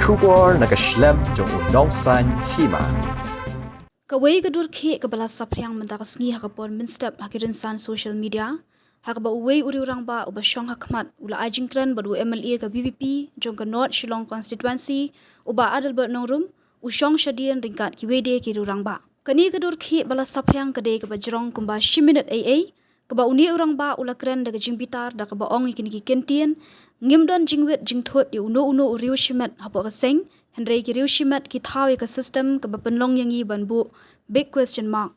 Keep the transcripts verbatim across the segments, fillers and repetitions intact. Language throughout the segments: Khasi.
Khubor na ka shlem jong u Nongsaiñ Hima. Kawei ka dur khih kaba la saphriang mynta ka sngi ha ka por mynstep ha ki rynsan social media, ha kaba uwei u riew rangbah uba shong ha khmat u la ai jingkren bad u M L A ka V P P jong ka North Shillong Constituency, u Bah Adelbert Nongrum, u shong shadien ryngkat kiwei de ki riew rangbah. Kane ka dur khih ba la saphriang ka dei kaba jrong kumba shi minit ei ei, kaba une u rangbah u la kren da ka jingbitar da kaba ong ïa kine ki kyntien: Ngim don jingwit jingthut ïa uno uno u riew shimet hapoh ka seng, hynrei ki riew shimet ki thaw ïa ka system kaba pynlong ïa ngi ban buh big question mark.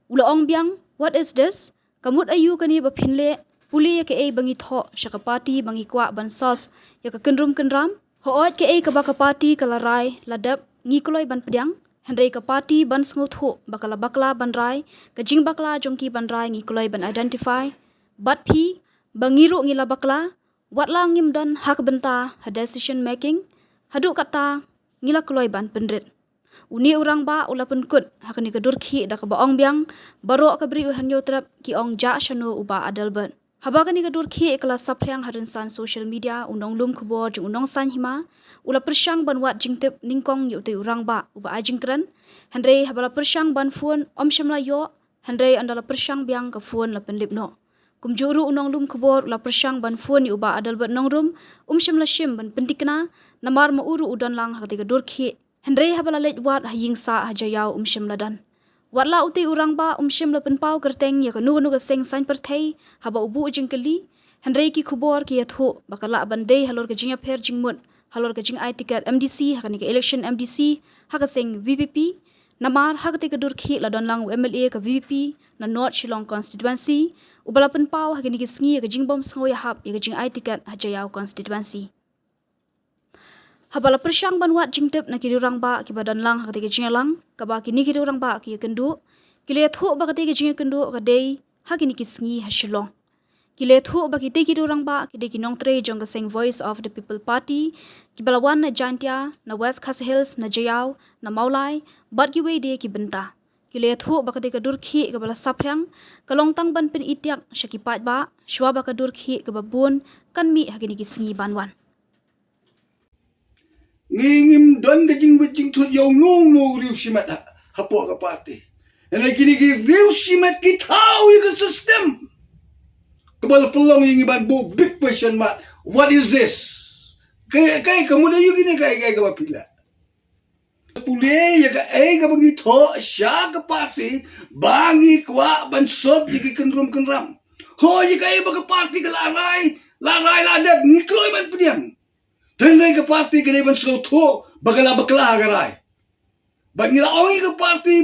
U la ong biang, "What is this? Ka mut aïu kane ba phin leh? Pule ïa kaei ba ngi thoh sha ka party ba ngi kwah ban solve ïa ka kynrum kynram. Hooid, kaei kaba ka party ka la rai la dep ngi kloi ban pdiang, hynrei ka party ban sngewthuh ba ka la bakla ban rai, ka jingbakla jong ki ban rai ngi kloi ban identify. Bad phi, ba ngi ruh ngi la bakla, wat la ngim don ha ka bynta ha decision making, haduh katta ngi la kloi ban pynrit." Une u rangbah u la pynkut ha kane ka dur khih da kaba ong biang, baroh ka Bri U Hynñiewtrep ki ong jah shano u Bah Adelbert. Haba kane ka dur khih ka la saphriang ha rynsan social media, u nonglum khubor jong u Nongsaiñ Hima u la pyrshang ban wad jingtip nyngkong ïa utei u rangbah uba ai jingkren, hynrei haba la pyrshang ban phone, um shym la ïoh, hynrei ynda la pyrshang biang ka phone la pynlip noh. Kumjuh ruh u nonglum khubor u la pyrshang ban phone ïa u Bah Adelbert Nongrum, um shym la shim ban pyntikna, namar ma u ruh u don lang ha katei ka dur khih. Hynrei haba la leit wad ha ïing sah ha Jaïaw um shym la don. Wat la utei u rangbah um shym la pynpaw kyrteng ïa kano kano ka seng saiñ pyrthei haba u buh jingkylli, hynrei ki khubor ki ïathuh ba ka lah ban dei halor ka jingïapher jingmut halor ka jingai tiket M D C ha kane ka election M D C ha ka seng V P P. Namar ha katei ka dur khih la don lang u M L A ka V P P na North Shillong Constituency, uba la pynpaw ha kine ki sngi ïa ka jingbym sngewïahap ïa ka jingai tiket ha Jaïaw Constituency. Haba la pyrshang ban wad jingtip na ki riew rangbah kiba don lang ha katei ka jingïalang, kaba kine ki riew rangbah ki ïakynduh, ki la ïathuh ba katei ka jingïakynduh ka dei ha kine ki sngi ha Shillong. Ki la ïathuh ba kitei ki riew rangbah ki dei ki nongtrei jong ka seng Voice of the People Party, kiba la wan na Jaintia, na West Khasi Hills, na Jaïaw, na Mawlai, bad kiwei de ki bynta. Ki la ïathuh ba katei ka dur khih kaba la saphriang ka long tang ban pynitiak sha ki paidbah, shuwa ba ka dur khih kaba bun kan mih ha kine ki sngi ban wan. Ngi ngim don ka jingwit jingthut ïa uno uno u riew shimet ha, hapoh ka party. Hynrei kine ki riew shimet ki thaw ïa ka system kaba la pynlong ïa ngi ban buh big question mark. What is this? Kaei, kaei, ka mut aïu kine, kaei, kaei kaba phi leh? Pule ïa kaei kaba ngi thoh sha ka party ba ngi kwah ban solve ïa ki kynrum kynram. Hooid, ïa kaei ba ka party ka la rai, la rai la dep, ngi kloi ban pdiang. Tang ïa ka party ka dei ban sngewthuh ba ka la bakla ka rai. Bad ngi la ong ïa ka party,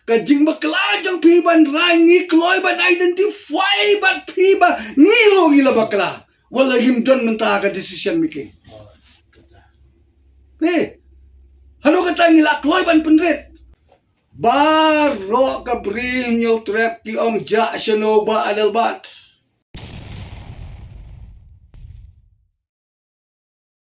ka jingbakla jong phi ban rai ngi kloi ban identify bad phi ba ngi ruh ngi la bakla. Wat la ngim don mynta ha ka decision making. Ni, haduh katta ngi la kloi ban pynrit. Baroh ka Bri U Hynñiewtrep ki ong jah shano Bah Adelbert.